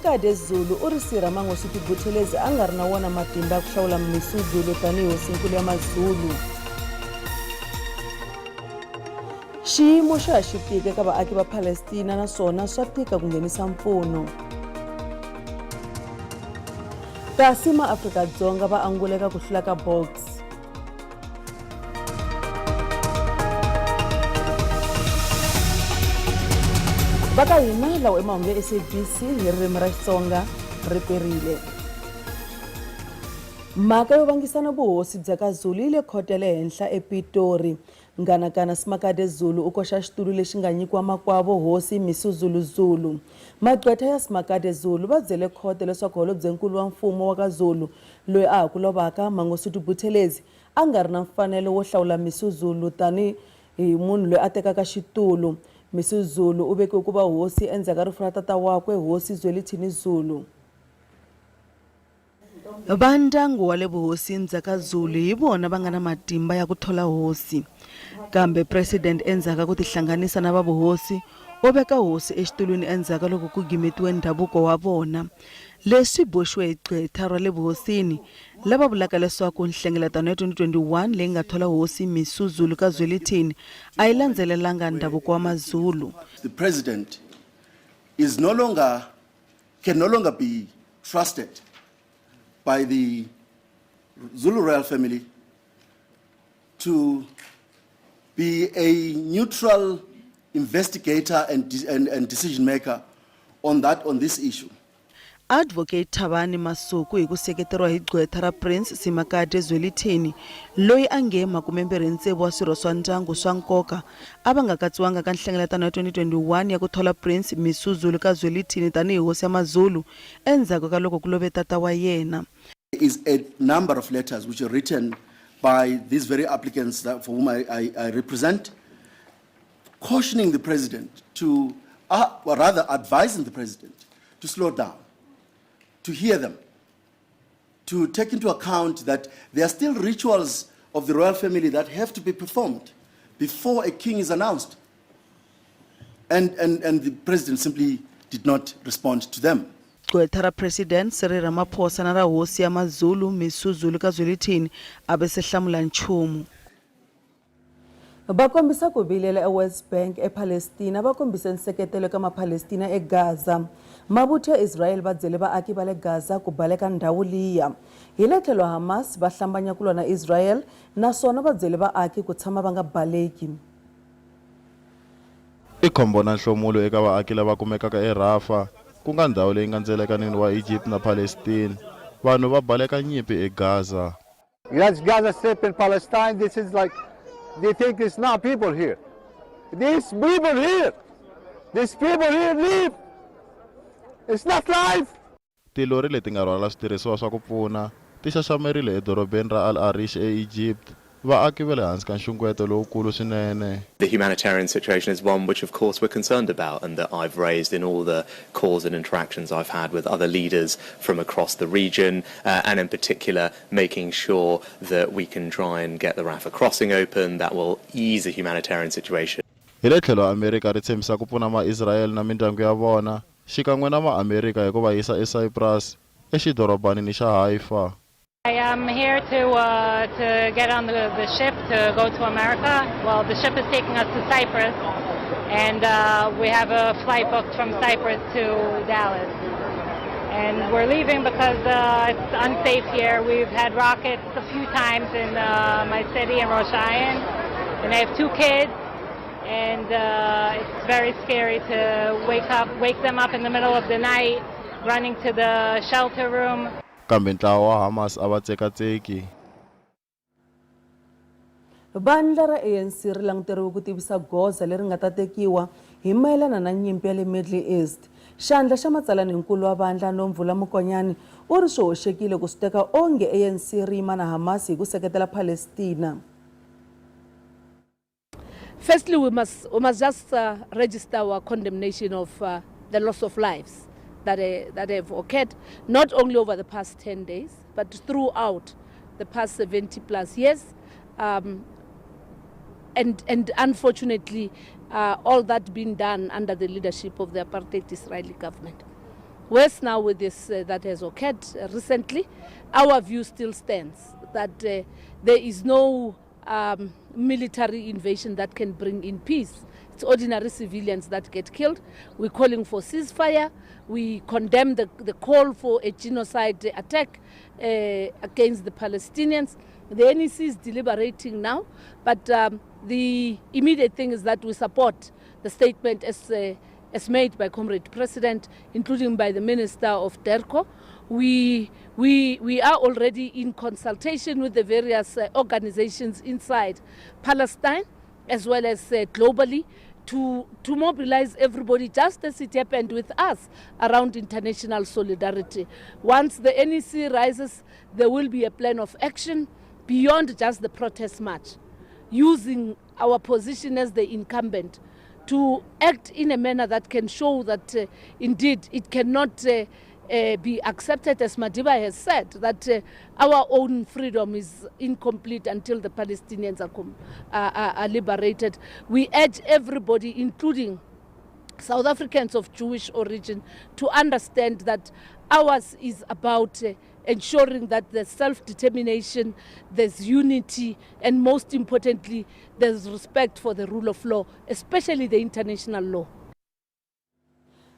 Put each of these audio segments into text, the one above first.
Simakade Zulu u ri sirha Mangosuthu Buthelezi a nga ri na wona matimba ya ku hlawula Misuzulu tanihi hosinkulu ya Mazulu. Xiyimo xa ha xi tika eka vaaki va Palestina naswona swa tika ku nghenisa mpfuno. Kasi maAfrika-Dzonga va angula eka ku hlula ka Boks. Va ka hina lawa i mahungu ya SABC hi ririmi ra Xitsonga ri perile. Mhaka yo vangisana vuhosi bya ka Zulu yi le khoto ya le henhla ePitori. Nghanakana Simakade Zulu u koxa xitulu lexi nga nyikiwa makwavo Hosi Misuzulu Zulu. Magqwetha ya Simakade Zulu va byele khoto leswaku holobyenkulu wa mfumo wa ka Zulu loyi a ha ku lovaka, Mangosuthu Buthelezi, a nga ri na mfanelo wo hlawula Misuzulu tani hi munhu loyi a tekaka xitulu. Misuzulu u vekiwe ku va hosi endzhaku ka rifu ra tata wakwe Hosi Zwelithini Zulu. Va ndyangu wa le vuhosini bya ka Zulu hi vona va nga na matimba ya ku thola hosi. Kambe president endzhaku ka ku tihlanganisa na va vuhosi, u veka hosi exitulwini endzhaku ka loko ku gimetiwe ndhavuko wa vona. Leswi boxiwe hi gqwetha ra le vuhosini lava vulaka leswaku nhlengeletano ya 2021 leyi nga thola hosi Misuzulu ka Zwelithini a yi landzelelanga ndhavuko wa Mazulu. The president is no longer can no longer be trusted by the Zulu royal family to be a neutral investigator and, and, and decision maker on that on this issue. Advocate Thabani Masuku hi ku seketeriwa hi gqwetha ra Prince Simakade Zwelithini loyi a nge 26 wa swirho swa ndyangu swa nkoka a va nga katsiwanga ka nhlengeletano ya 2021 ya ku thola Prince Misuzulu ka Zwelithini tanihi hosi ya Mazulu endzhaku ka loko ku love tata wa yena. There is a number of letters which are written by these very applicants that, for whom I, I, I represent, cautioning the president to, or rather advising the president to slow down, to hear them, to take into account that there are still rituals of the royal family that have to be performed before a king is announced. And, and, and the president simply did not respond to them. Gqwetha ra President Cyril Ramaphosa na ra Hosi ya Mazulu Misuzulu ka Zwelithini a va se hlamula nchumu. Va kombisa ku vilela eWest Bank ePalestina va kombise nseketelo eka Mapalestina eGaza. Mavuthu ya Israel va byele vaaki va le Gaza ku baleka ndhawu liya. Hi le tlhelo Hamas va hlambanya ku lwa na Israel naswona va byele vaaki ku tshama va nga baleki. I khombo na nhlomulo eka vaaki lava kumekaka eRafah, ku nga ndhawu leyi nga ndzelekanini wa Egypt na Palestine. Vanhu va baleka nyimpi eGaza. That's Gaza Strip in Palestine. This is like, they think it's not people here. These people here, these people here live. It's not life. Tilori leti nga rhwala switirhisiwa swa ku pfuna ti xaxamerile edorobeni ra Al-Arish eEgypt. Vaaki va le hansi ka nxungeto lowukulu swinene. The humanitarian situation is one which of course we're concerned about and that I've raised in all the calls and interactions I've had with other leaders from across the region and in particular making sure that we can try and get the Rafah crossing open that will ease the humanitarian situation. Hi le tlhelo Amerika ri tshembisa ku pfuna ma-Israel na mindyangu ya vona xikan'we na ma-Amerika hi ku va yisa eCyprus exidorobanini xa Haifa. I am here to uh, to get on the, the ship to go to America. Well, the ship is taking us to Cyprus, and uh, we have a flight booked from Cyprus to Dallas. And we're leaving because uh, it's unsafe here. We've had rockets a few times in uh, my city in Rosh Ayin, and I have two kids and uh, it's very scary to wake up, wake them up in the middle of the night, running to the shelter room. Kambe ntlawa wa Hamas a va tsekatseki. Vandla ra ANC ri languteriwe ku tivisa goza leri nga ta tekiwa hi mayelana na nyimpi ya le Middle East. Xandla xa matsalaninkulu wa vandla Nomvula Mokonyane u ri swi hoxekile ku swi teka onge ANC ri yima na Hamas hi ku seketela Palestina. Firstly, we must, we must just uh, register our condemnation of uh, the loss of lives that, uh, that have occurred, not only over the past 10 days, but throughout the past 70 plus years. Um, and, and unfortunately, uh, all that being done under the leadership of the apartheid Israeli government. Worse now with this that has occurred recently, our view still stands that there is no military invasion that can bring in peace. It's ordinary civilians that get killed. We're calling for ceasefire. We condemn the call for a genocide attack against the Palestinians. The NEC is deliberating now, but the immediate thing is that we support the statement as made by Comrade President, including by the Minister of DIRCO. We are already in consultation with the various organizations inside Palestine, as well as globally, to mobilize everybody, just as it happened with us around international solidarity. Once the NEC rises, there will be a plan of action beyond just the protest march, using our position as the incumbent to act in a manner that can show that indeed it cannot be accepted, as Madiba has said, that our own freedom is incomplete until the Palestinians are liberated. We urge everybody, including South Africans of Jewish origin, to understand that ours is about ensuring that there's self-determination, there's unity, and most importantly, there's respect for the rule of law, especially the international law.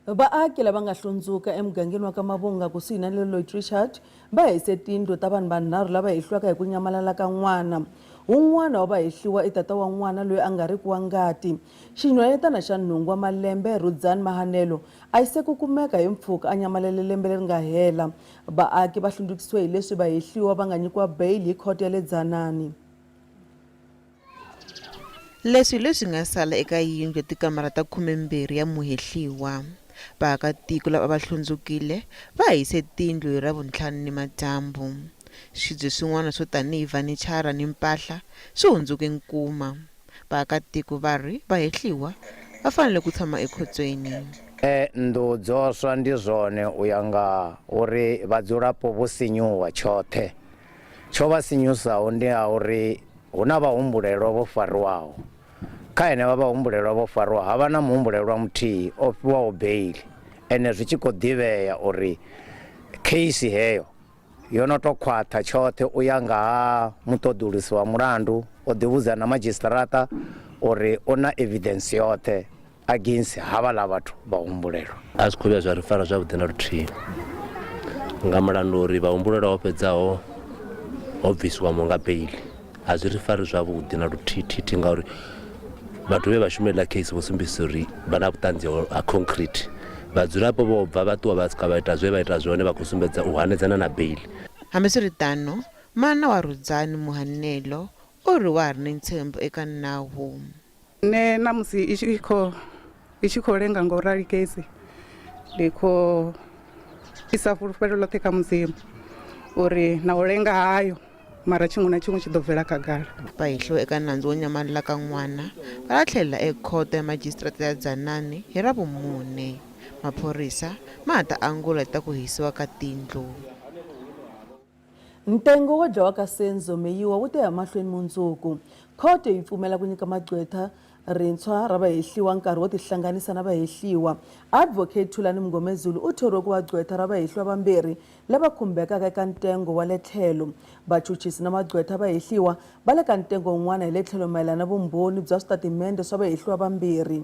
Vaaki lava nga hlundzuka emugangeni wa ka Mavhunga kusuhi na le Lloyd Richard va hise tindlu ta vanhu vanharhu lava hehliwaka hi ku nyamalala ka n'wana. Wun'wana wa vahehliwa i tata wa n'wana loyi a nga riki wa ngati. Xinhwanyetana xa 8 wa malembe Rudzani Mahanelo a yi se ku kumeka hi mpfhuka a nyamalele lembe leri nga hela. Vaaki va hlundzukisiwe hi leswi vahehliwa va nga nyikiwa beyili hi khoto ya le Dzanani. Leswi hi leswi nga sala eka yindlu ya tikamara ta 12 ya muhehliwa. Vaakatiko lava a va hlundzukile va hise tindlu hi Ravuntlhanu nimadyambu. Swibye swin'wana swo tanihi vhanichara ni mpahla swi hundzuke nkuma. Vaakatiko va ri vahehliwa va fanele ku tshama ekhotsweni. Nnḓu dzo swa ndi zwone u ya nga uri vhadzulapo vho sinyuwa tshoṱhe. Tsho vha sinyusaho ndi ha uri hu na vhahumbulelwa vho fariwaho. Kha henevha vhahumbulelwa vho fariwaho ha vha na muhumbulelwa muthihi o fhiwaho beiḽi, ene zwi tshi khou ḓivhea uri kheisi heyo yo no tou khwaṱha tshoṱhe u ya nga ha muṱoḓulusi wa mulandu o ḓivhudza na madzhisiṱiraṱa uri u na evidence yoṱhe against havhaḽa vhathu vhahumbulelwa. A zwi khou vhuya zwa ri fara zwavhuḓi na luthihi nga mulandu uri vhahumbulelwa ho fhedzaho ho bvisiwa nga beiḽi a zwi ri fari zwavhuḓi na luthihi thithi ngauri vhathu vhe vha shumela case vho sumbedzisa uri vha na vhuṱanzi ha concrete. Vhadzulapo vho bva vha ṱuwa vha swika vha ita zwe vha ita zwone, vha khou sumbedza u hanedzana na beiḽi. Hambiswiritano, mana wa Rudzani Muhanelo u ri wa ha ri ni ntshembo eka nawu. Nṋe na musi i tshi khou i tshi khou lenga nga u rali kheisi ndi khou isa fhulufhelo ḽoṱhe kha Mudzimu uri na u lenga hayo mara tshiṅwe na tshiṅwe tshi ḓo bvela khagala. Vahehliwa eka nandzu wo nyamalala ka n'wana va ta tlhelela ekhoto ya majisitarata ya Dzanani hi Ravumune. Maphorisa ma ha ta angula hi ta ku hisiwa ka tindlu. Ntengo wo dlawa ka Senzo Meyiwa wu ta ya mahlweni mundzuku. Khoto yi pfumela ku nyika magqwetha rintshwa ra vahehliwa nkarhi wo tihlanganisa na vahehliwa. Advocate Thulani Mngomezulu u thoriwe ku va gqwetha ra vahehliwa vambirhi lava khumbekaka eka ntengo wa le tlhelo. Vachuchisi na magqwetha vahehliwa va le ka ntengo wun'wana hi le tlhelo mayelana na vumbhoni bya switatimende swa vahehliwa vambirhi.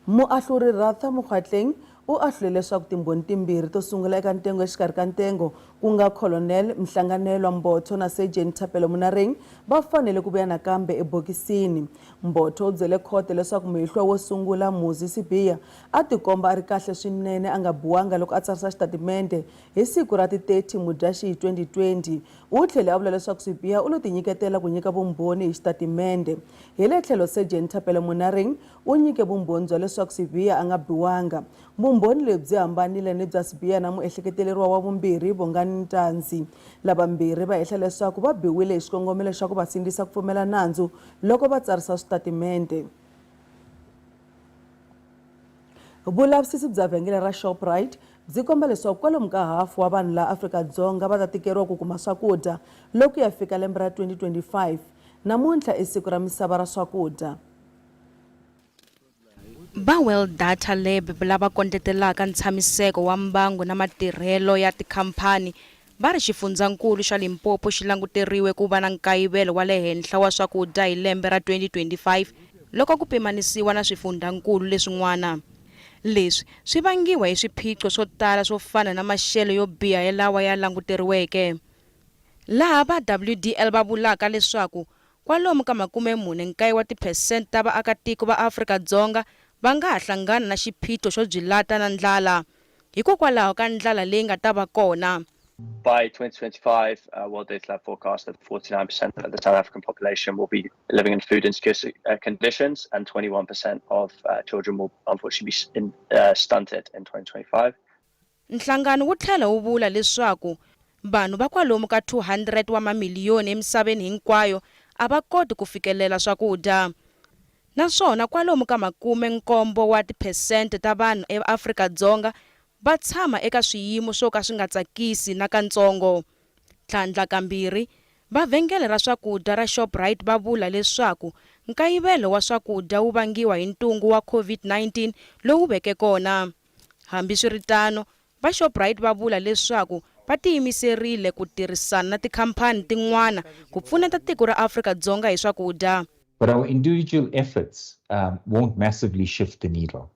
Muahluri Ratha Mokgoatlheng u ahlule leswaku timbhoni timbirhi to sungula eka ntengo exikarhi ka ntengo, ku nga Colonel Mhlanganelwa Mbotho na Sergeant Thapelo Monareng, va fanele ku vuya nakambe ebokisini. Mbotho u byele khoto leswaku muhehliwa wo sungula, Muzi Sibiya, a tikomba a ri kahle swinene a nga biwanga loko a tsarisa xitatimende hi siku ra ti 30 Mudyaxihi 2020. U tlhele a vula leswaku Sibiya u lo tinyiketela ku nyika vumbhoni hi xitatimende. Hi le tlhelo Sergeant Thapelo Monareng u nyike vumbhoni bya leswaku Sibiya a nga biwanga. Vumbhoni lebyi byi hambanile ni bya Sibiya na muehleketeleriwa wa vumbirhi, Bongani Ntanzi. Lavambirhi va hehla leswaku va biwile hi xikongomelo xa ku va sindzisa ku pfumela nandzu loko va tsarisa switatimende. Vulavisisi bya vhengele ra Shoprite byi komba leswaku kwalomu ka hafu wa vanhu laha Afrika-Dzonga va ta tikeriwa ku kuma swakudya loko ku ya fika lembe ra 2025. Namuntlha i Siku ra Misava ra Swakudya. Va World Data Lab lava kondletelaka ntshamiseko wa mbangu na matirhelo ya tikhamphani va ri xifundzankulu xa Limpopo xi languteriwe ku va na nkayivelo wa le henhla wa swakudya hi lembe ra 2025 loko ku pimanisiwa na swifundhankulu leswin'wana. Leswi swi vangiwa hi swiphiqo swo tala swo fana na maxelo yo biha ya lawa ya languteriweke. Laha va WDL va vulaka leswaku kwalomu ka 49 wa tiphesente ta vaakatiko va Afrika-Dzonga va nga ha hlangana na xiphiqo xo byi lata na ndlala hikokwalaho ka ndlala leyi nga ta va kona. By 2025, World Data Lab forecast that 49% of the South African population will be living in food insecure conditions and 21% of children will unfortunately be stunted in 2025. Nhlangano wu tlhela wu vula leswaku vanhu va kwalomu ka 200 wa mamiliyoni emisaveni hinkwayo a va koti ku fikelela swakudya. Naswona kwalomu ka 70 wa tiphesente ta vanhu eAfrika-Dzonga va tshama eka swiyimo swo ka swi nga tsakisi nakantsongo. Tlhandlakambirhi, va vhengele ra swakudya ra Shoprite va vula leswaku nkayivelo wa swakudya wu vangiwa hi ntungu wa COVID-19 lowu veke kona. Hambiswiritano, va Shoprite va vula leswaku va tiyimiserile ku tirhisana na tikhamphani tin'wana ku pfuneta tiko ra Afrika-Dzonga hi swakudya. But our individual efforts won't massively shift the needle.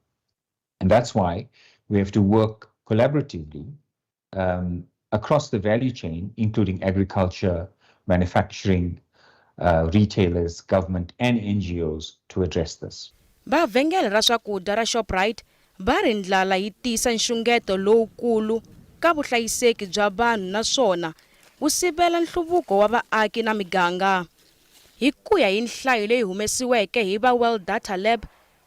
And that's why we have to work collaboratively across the value chain, including agriculture, manufacturing, retailers, government, and NGOs to address this. Va vhengele ra swakudya ra Shoprite va ri ndlala yi tisa nxungeto lowukulu ka vuhlayiseki bya vanhu naswona wu sivela nhluvuko wa vaaki na miganga. Hi ku ya hi nhlayo leyi humesiweke hi va World Data Lab,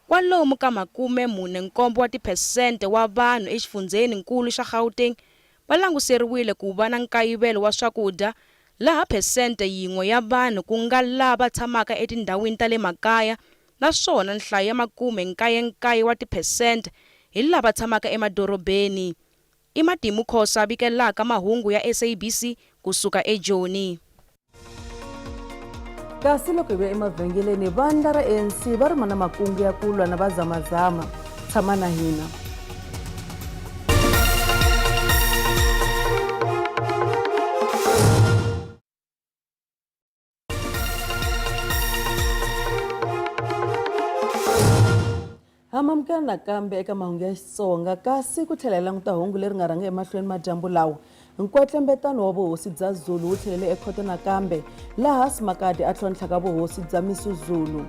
kwalomu ka 47 wa tiphesente wa vanhu exifundzheni-nkulu xa Gauteng va languseriwile ku va na nkayivelo wa swakudya laha phesente yin'we ya vanhu ku nga lava tshamaka etindhawini ta le makaya naswona nhlayo ya 99 wa tiphesente hi lava tshamaka emadorobeni. I Matimu Khosa vikelaka mahungu ya SABC ku suka eJoni. Kasi loko hi vuya emavhengeleni, vandla ra ANC va rima na makungu ya ku lwa na vazamazama. Tshama na hina. Hamamukela nakambe eka mahungu ya Xitsonga kasi ku tlhela hi languta hungu leri nga rhanga emahlweni madyambu lawa. Nkwetlembetano wa vuhosi bya Zulu wu tlhelele ekhoto nakambe laha Simakade a tlhontlhaka vuhosi bya Misuzulu.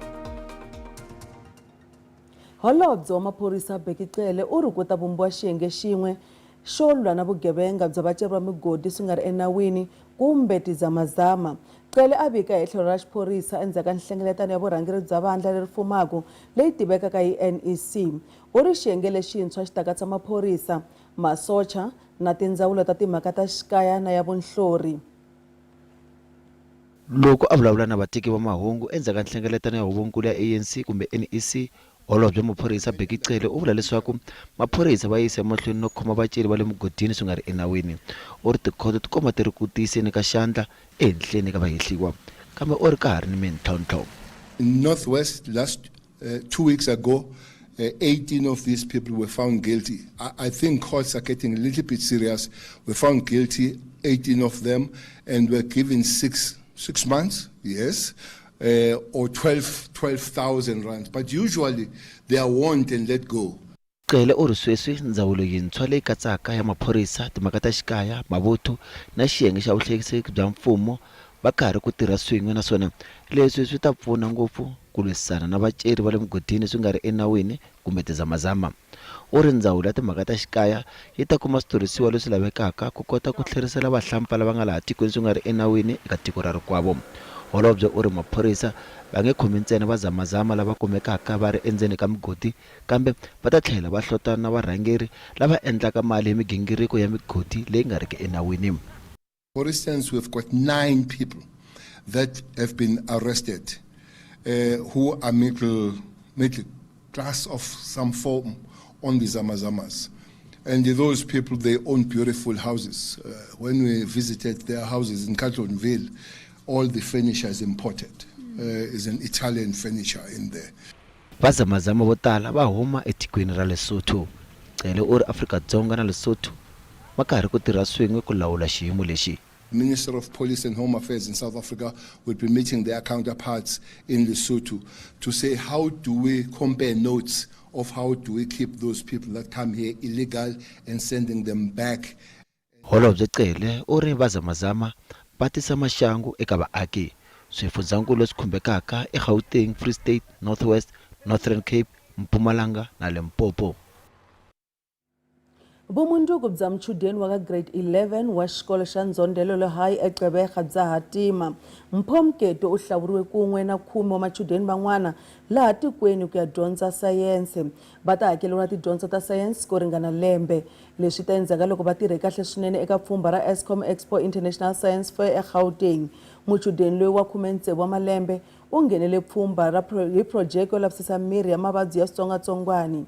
Holobye wa maphorisa Bheki Cele u ri ku ta vumbiwa xiyenge xin'we xo lwa na vugevenga bya vaceri va migodi swi nga ri enawini kumbe tizamazama. Cele a vika hi tlhelo ra xiphorisa endzhaku ka nhlengeletano ya vurhangeri bya vandla leri fumaka leyi tivekaka hi NEC. U ri xiyenge lexintshwa xi ta katsa maphorisa, masocha na tindzawulo ta timhaka ta xikaya na ya vunhlori. Loko a vulavula na vateki va mahungu endzhaku ka nhlengeletano ya huvonkulu ya ANC kumbe NEC, Holobye Muphorisa Bheki Cele u vula leswaku maphorisa va yisa emahlweni no khoma vaceri va le mugodini swi nga ri enawini. U ri tikhoto ti komba ti ri ku tiyiseni ka xandla ehenhleni ka vahehliwa, kambe u ri ka ha ri ni mintlhontlho. In North West last 2 weeks ago, 18 of these people were found guilty. I, I think courts are getting a little bit serious. Were found guilty, 18 of them, and were given six, six months, yes, or 12 12,000 rands. But usually they are warned and let go. Cele u ri sweswi ndzawulo yintshwa leyi katsaka ya maphorisa, timhaka ta xikaya, mavuthu na xiyenge xa vuhlayiseki bya mfumo va karhi ku tirha swin'we naswona leswi swi ta pfuna ngopfu ku lwisana na vaceri va le mugodini swi nga ri enawini kumbe tizamazama. U ri ndzawulo ya timhaka ta xikaya yi ta kuma switirhisiwa leswi lavekaka ku kota ku tlherisela vahlampfa lava nga laha tikweni swi nga ri enawini eka tiko ra rikwavo. Holobye u ri maphorisa va nge khomi ntsena vazamazama lava kumekaka va ri endzeni ka migodi kambe va ta tlhela va hlota na varhangeri lava endlaka mali hi migingiriko ya migodi leyi nga riki enawini. For instance, we've got nine people that have been arrested who are middle, middle class of some form on the Zamazamas. And those people, they own beautiful houses. When we visited their houses in Carltonville, all the furniture is imported. Is an Italian furniture in there. Vazamazama vo tala va huma etikweni ra Lesotho. Cele u ri Afrika-Dzonga na Lesotho va karhi ku tirha swin'we ku lawula xiyimo lexi. Minister of Police and Home Affairs in South Africa will be meeting their counterparts in Lesotho to say how do we compare notes of how do we keep those people that come here illegal and sending them back. Holobye Cele u ri vazamazama va tisa maxangu eka vaaki. Swifundzhankulu leswi khumbekaka i Gauteng, Free State, North West, Northern Cape, Mpumalanga na Limpopo. Vumundzuku bya muchudeni wa ka Grade 11 wa xikolo xa Ndzondelelo High eGqeberha bya hatima. Mpho Mketo u hlawuriwe kun'we na khume wa machudeni van'wana laha tikweni ku ya dyondza sayense. Va ta hakeleriwa tidyondzo ta sayense ko ringana lembe. Leswi ta endzhaku ka loko va tirhe kahle swinene eka pfhumba ra Eskom Expo International Science Fair eGauteng. Muchudeni loyi wa 16 wa malembe u nghenele pfhumba ra hi phurojeke yo lavisisa mirhi ya mavabyi ya switsongwatsongwani.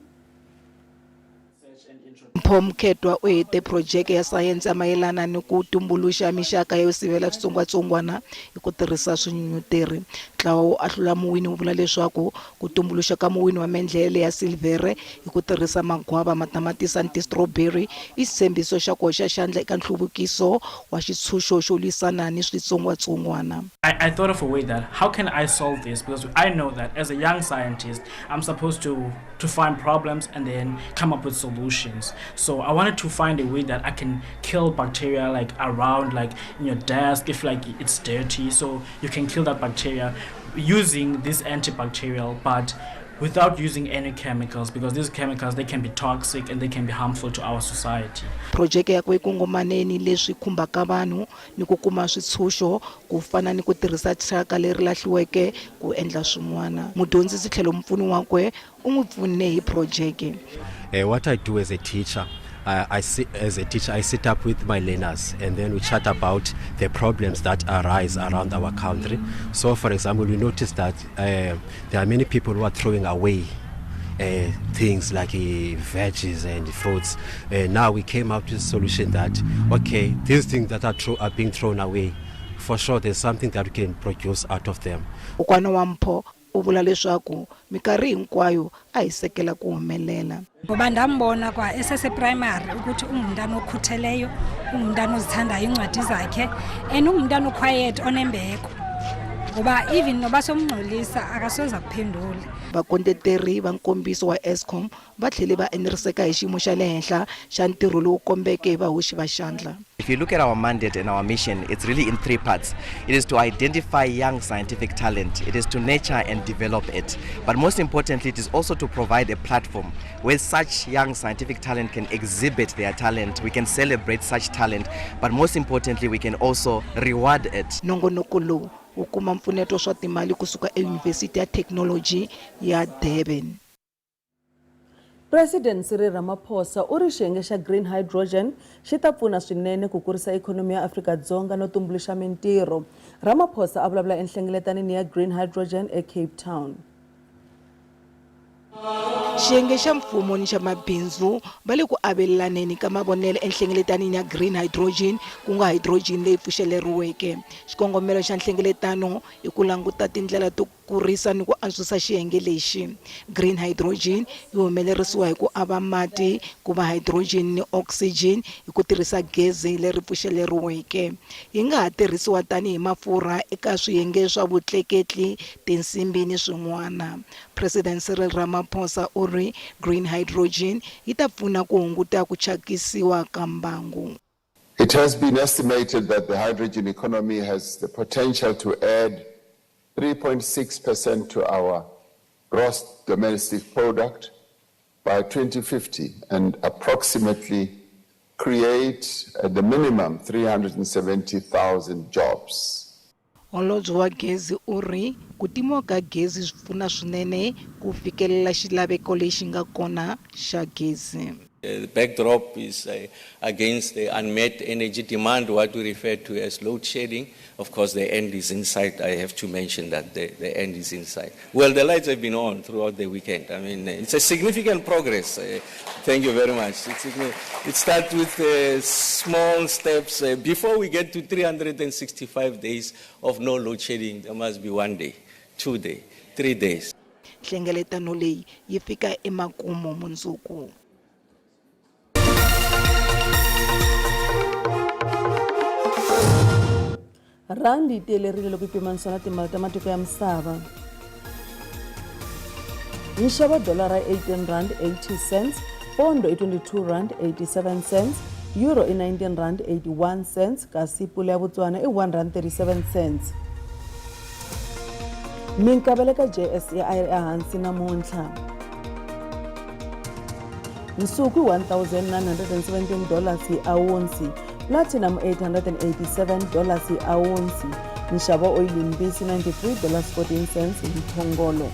Mpho Mkhetwa u hete phurojeke ya sayense ya mayelana ni ku tumbuluxa mixaka yo sivela switsongwatsongwana hi ku tirhisa swinyunyuteri. Ntlawa wo ahlula muwini wu vula leswaku ku tumbuluxa ka muwini wa mendlele ya silivhere hi ku tirhisa magwava, matamatisa ni ti-strawberry i xitshembiso xa ku hoxa xandla eka nhluvukiso wa xitshunxo xo lwisana ni switsongwatsongwana. I, I thought of a way that how can I solve this because I know that as a young scientist I'm supposed to to find problems and then come up with solutions. So I wanted to find a way that I can kill bacteria like around like in your desk if like it's dirty so you can kill that bacteria using this antibacterial but without using any chemicals because these chemicals they can be toxic and they can be harmful to our society. Phurojeke yakwe yi kongomane ni leswi khumbaka vanhu ni ku kuma switshunxo ku fana ni ku tirhisa thyaka leri lahliweke ku endla swin'wana. Mudyondzisi tlhelo mupfuni wakwe u n'wi pfune hi phurojeke. Uh, what I do as a teacher, I sit, as a teacher, I sit up with my learners and then we chat about the problems that arise around our country. So, for example, we notice that there are many people who are throwing away things like veggies and fruits. Now we came up with a solution that, okay, these things that are, are being thrown away, for sure there's something that we can produce out of them. Kokwana wa Mpho u vula leswaku minkarhi hinkwayo a hisekela ku humelela. Ngoba ndambona kwa eseseprimary ukuthi ungumntana okhutheleyo, ungumntana ozithandayo iincwadi zakhe and ungumntana oquiet onembeko, ngoba even noba somngxolisa akasoze akuphendule. Vakondleteri va nkombiso wa Eskom va tlhele va eneriseka hi xiyimo xa le henhla xa ntirho lowu kombeke hi vahoxi va xandla. If you look at our mandate and our mission, it's really in three parts. It is to identify young scientific talent, it is to nurture and develop it. But most importantly, it is also to provide a platform where such young scientific talent can exhibit their talent, we can celebrate such talent, but most importantly, we can also reward it. Nongonoko lowu wu kuma mpfuneto swa timali kusuka eYunivhesiti ya Thekinoloji ya Durban. President Cyril Ramaphosa u ri xiyenge xa green hydrogen xi ta pfuna swinene ku kurisa ikhonomi ya Afrika-Dzonga no tumbuluxa mintirho. Ramaphosa a vulavula enhlengeletanini ya Green Hydrogen eCape Town. Xiyenge xa mfumo ni xa mabindzu va le ku avelelaneni ka mavonelo enhlengeletanini ya Green Hydrogen, ku nga hydrogen leyi pfuxeleriweke. Xikongomelo xa nhlengeletano i ku languta tindlela to kurisa ni ku antswisa xiyenge lexi. Green hydrogen yi humelerisiwa hi ku ava mati ku va hydrogen ni oxygen hi ku tirhisa gezi leri pfuxeleriweke. Yi nga ha tirhisiwa tanihi mafurha eka swiyenge swa vutleketli, tinsimbi ni swin'wana. President Cyril Ramaphosa u ri green hydrogen yi ta pfuna ku hunguta ku thyakisiwa ka mbangu. It has been estimated that the hydrogen economy has the potential to add 3.6% to our gross domestic product by 2050 and approximately create at the minimum 370,000 jobs. Holobye wa gezi u ri ku timiwa ka gezi swi pfuna swinene ku fikelela xilaveko lexi nga kona xa gezi. The backdrop is against the unmet energy demand, what we refer to as load shedding. Of course, the end is in sight. I have to mention that the end is in sight. Well, the lights have been on throughout the weekend. I mean, it's a significant progress. Thank you very much. It starts with small steps. Before we get to 365 days of no load shedding, there must be 1 day, 2 day, 3 days. Nhlengeletano leyi yi fika emakumu mundzuku. Rhandi yi tiyelerile loko yi pimanisiwa na timali ta matiko ya misava. Nxavo wa dolara i 18 rand 80 cents, pondo i 22 rand 87 cents, euro i 19 rand 81 cents kasi pula ya Botswana i 1 rand 37 cents. Minkavelo eka JSE a yi ri ehansi namuntlha. Nsuku i 1917 dollars hi awunsi, platinum 887 dollars hi awunsi, nxavo wa oyilimbisi 93 dollars 14 cents hi mphongolo.